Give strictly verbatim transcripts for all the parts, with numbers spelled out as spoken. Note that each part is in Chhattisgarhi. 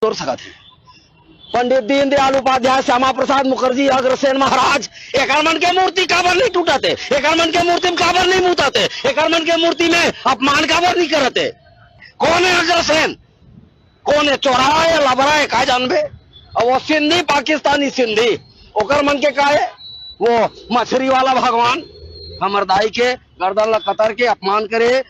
तोड़ सकत हे। पंडित दीनदयाल उपाध्याय, श्यामा प्रसाद मुखर्जी, अग्रसेन महाराज, एकर मन के मूर्ति काबर नहीं टूटत हे? एकर मन के मूर्ति में काबर नहीं मुतत हे? एकर मन के मूर्ति में अपमान काबर नहीं करत हे? कौन है अग्रसेन? कौन है? चोरा है या लबरा है, का जानबे? और वो सिंधी, पाकिस्तानी सिंधी, ओकर मन के का है? वो मछरी वाला भगवान हमर दाई के गर्दन ला कतर के अपमान करे।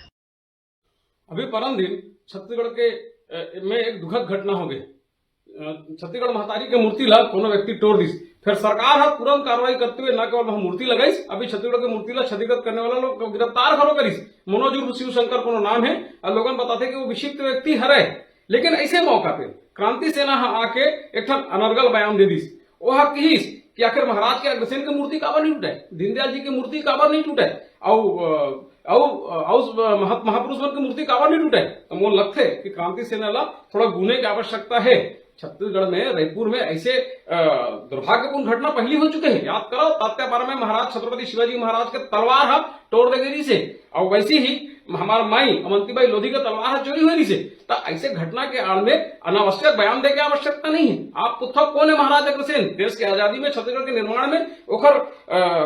अभी परम दिन छत्तीसगढ़ के, अ, में एक दुखद घटना हो गई। अ, छत्तीसगढ़ महतारी के मूर्ति ला कोनो व्यक्ति टोर दिस। फिर सरकार ह तुरंत कार्रवाई करते हुए न केवल वहां मूर्ति लगाइस, अभी छत्तीसगढ़ के मूर्ति ला क्षतिग्रस्त करने वाला लोग गिरफ्तार घलो करिस। मनोज उर्फ शिव शंकर कोनो नाम है, और लोगन बताते कि वो विक्षिप्त व्यक्ति हरे। लेकिन ऐसे मौका पे क्रांति सेना ह आके एक ठन अनर्गल बयान दे दिस। ओह किहिस कि आखिर महाराज के अग्रसेन के मूर्ति काबर नहीं टूटे, दीनदयाल जी के मूर्ति काबर नहीं टूटे, अउ, अ, अउ, अ, अउ, अ, महत-, महापुरुष मन के मूर्ति काबर नहीं टूटे। तो मोर लगथे कि क्रांति सेना ला थोड़ा गुने के आवश्यकता है। छत्तीसगढ़ में, रायपुर में ऐसे, अ, दुर्भाग्यपूर्ण घटना पहली हो चुके हैं। याद करो, तात्या पारा में महाराज छत्रपति शिवाजी महाराज के तलवार हा टोर दे गई से, और वैसे ही हमार माई अवंतीबाई लोधी का तलवार हा चोरी हुई से। त ऐसे घटना के आड़ में अनावश्यक बयान दे के आवश्यकता नहीं है। आप पुथवा कौन है महाराज अग्रसेन? देश के आजादी में, छत्तीसगढ़ के निर्माण में ओखर, अ,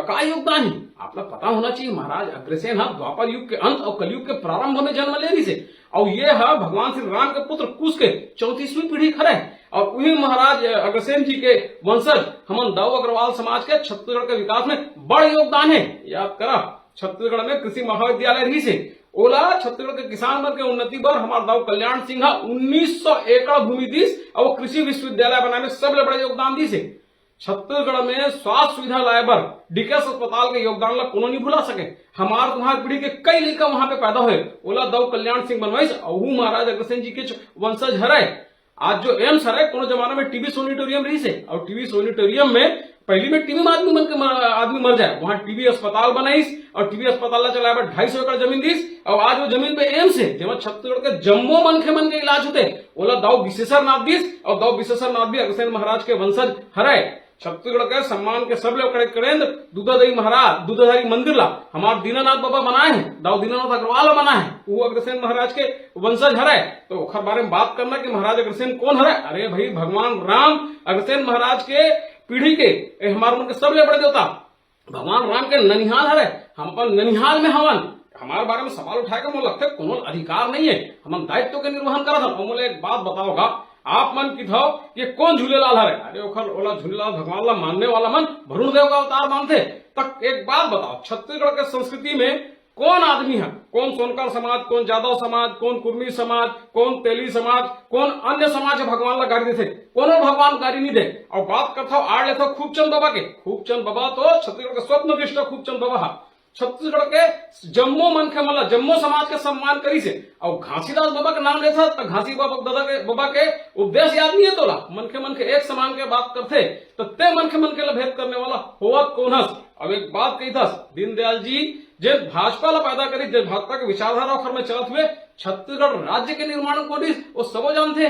का योगदान है? आप ला पता होना चाहिए, महाराज अग्रसेन हा द्वापर युग के अंत और कलयुग के प्रारंभ में जन्म ले रही से। और ये हा भगवान श्री राम के पुत्र कुश के चौंतीसवीं पीढ़ी खरे। और वही महाराज, अ, अग्रसेन जी के वंशज हमन दाऊ अग्रवाल समाज के छत्तीसगढ़ के विकास में बड़ योगदान है। याद करा, छत्तीसगढ़ में कृषि महाविद्यालय रही से, ओला छत्तीसगढ़ के किसान मन के उन्नति बर हमार दाऊ कल्याण सिंह हा उन्नीस सौ एकड़ भूमि दिस और वो कृषि विश्वविद्यालय बनाए में सबले बड़ा योगदान दिस है। छत्तीसगढ़ में स्वास्थ्य सुविधा लाए बर डीकेएस अस्पताल के योगदान ला कोनो नहीं भुला सके। हमार तुम्हार पीढ़ी के कई लइका वहां पे पैदा हुए, ओला दाऊ कल्याण सिंह बनवाइस, अहू महाराज अग्रसेन जी के च-, वंशज हरय। आज जो एम्स हरय, कोनो जमाना में टीबी सोनिटोरियम रहिस हे, और टीबी सोनिटोरियम में पहली में टीबी में आदमी मन के मर, आदमी मर जाए, वहां टीबी अस्पताल बनाइस, और टीबी अस्पताल ला चलाए बर ढाई सौ एकड़ जमीन दिस, और आज वो जमीन पे एम्स है, जेमा छत्तीसगढ़ के जम्मो मनखे मन के इलाज होते, ओला दाऊ विशेषर नाथ दिस, और दाऊ विशेषर नाथ भी अग्रसेन महाराज के वंशज हरय। छत्तीसगढ़ के सम्मान के सबले बड़े केंद्र दूधाधारी महाराज, दूधाधारी मंदिर ला हमार दीनानाथ बाबा बनाए हैं, दाऊ दीनानाथ अग्रवाल बनाए हैं, वो अग्रसेन महाराज के वंशज हरय। तो ओखर बारे में बात करना कि महाराज अग्रसेन कौन हरय। अरे भाई, भगवान राम अग्रसेन महाराज के पीढ़ी के, ए, हमार मन के सबले बड़े देवता भगवान राम के ननिहाल हरय। हम अपन ननिहाल में हवन, हमारे बारे में सवाल उठाए का मोला लगथे कोनो अधिकार नहीं है। हमन दायित्व के निर्वहन करत हन। और मोला एक बात बताओ गा, आप मन किथव ये कौन झूलेलाल हरय? अरे ओखर, ओला झूलेलाल भगवान ला मानने वाला मन वरुण देव का अवतार मानथे। तक एक बात बताओ, छत्तीसगढ़ के संस्कृति में कौन आदमी है, कौन सोनकर समाज, कौन यादव समाज, कौन कुर्मी समाज, कौन तेली समाज, कौन अन्य समाज है भगवान ला गारी देथे? कोनो भगवान गारी नहीं दे। और बात करथव आड़ लेथव खूबचंद बाबा के। खूबचंद बाबा तो छत्तीसगढ़ के स्वप्न दृष्टा खूबचंद बाबा है। छत्तीसगढ़ के जम्मो मनखे मन ला, जम्मो समाज के सम्मान करिस हे। अउ घासीदास बाबा के नाम लेथस त घासी बाबा, दादा के, बाबा के उपदेश याद नहीं है तोला? मनखे मन के एक समान के बात करथे त ते मनखे मन के ला भेद करने वाला होवत कौन हस? अब एक बात कहिथस, दीनदयाल जी जे भाजपा ला पैदा करिस, जे भाजपा के विचारधारा ओखर में चलत हुए छत्तीसगढ़ राज्य के निर्माण कोरिस, वो सबो जानथे।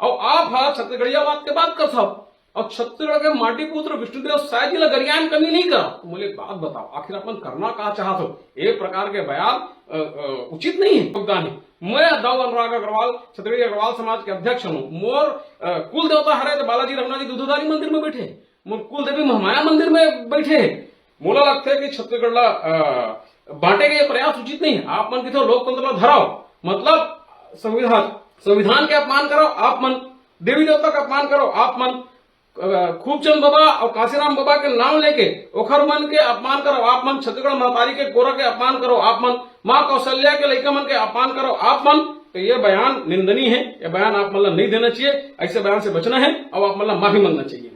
अउ आप हा छत्तीसगढ़ियावाद के बात करथव। अब छत्तीसगढ़ के माटी पुत्र विष्णुदेव साय जी ला गरियाए में कमी नहीं करा। तो मोला एक बात बताओ, आखिर आप मन करना का चाहत हो? ये प्रकार के बयान, अ, अ, उचित नहीं है, योगदान है। मैं दाऊ अनुराग अग्रवाल, छत्तीसगढ़ी अग्रवाल समाज के अध्यक्ष हूँ। मोर, अ, कुल देवता हरे तो बालाजी रमना जी दूधाधारी मंदिर में बैठे, मोर कुल देवी महामाया मंदिर में बैठे है। मोला लगता है कि छत्तीसगढ़ ला, अ, बांटे के ये प्रयास उचित नहीं है। आप मन किथे लोकतंत्र ला धराओ, मतलब संविधान, संविधान के अपमान करो आप मन, देवी देवता का अपमान करो आप मन, अ, खूबचंद बाबा और काशीराम बाबा के नाम लेके ओखर मन के अपमान करो आप मन, छत्तीसगढ़ महतारी के कोरा के अपमान करो आप मन, माँ कौशल्या के लइका मन के अपमान करो आप मन, तो ये बयान निंदनीय है। ये बयान आप मन ला नहीं देना चाहिए। ऐसे बयान से बचना है और आप मन ला माफी मांगना चाहिए।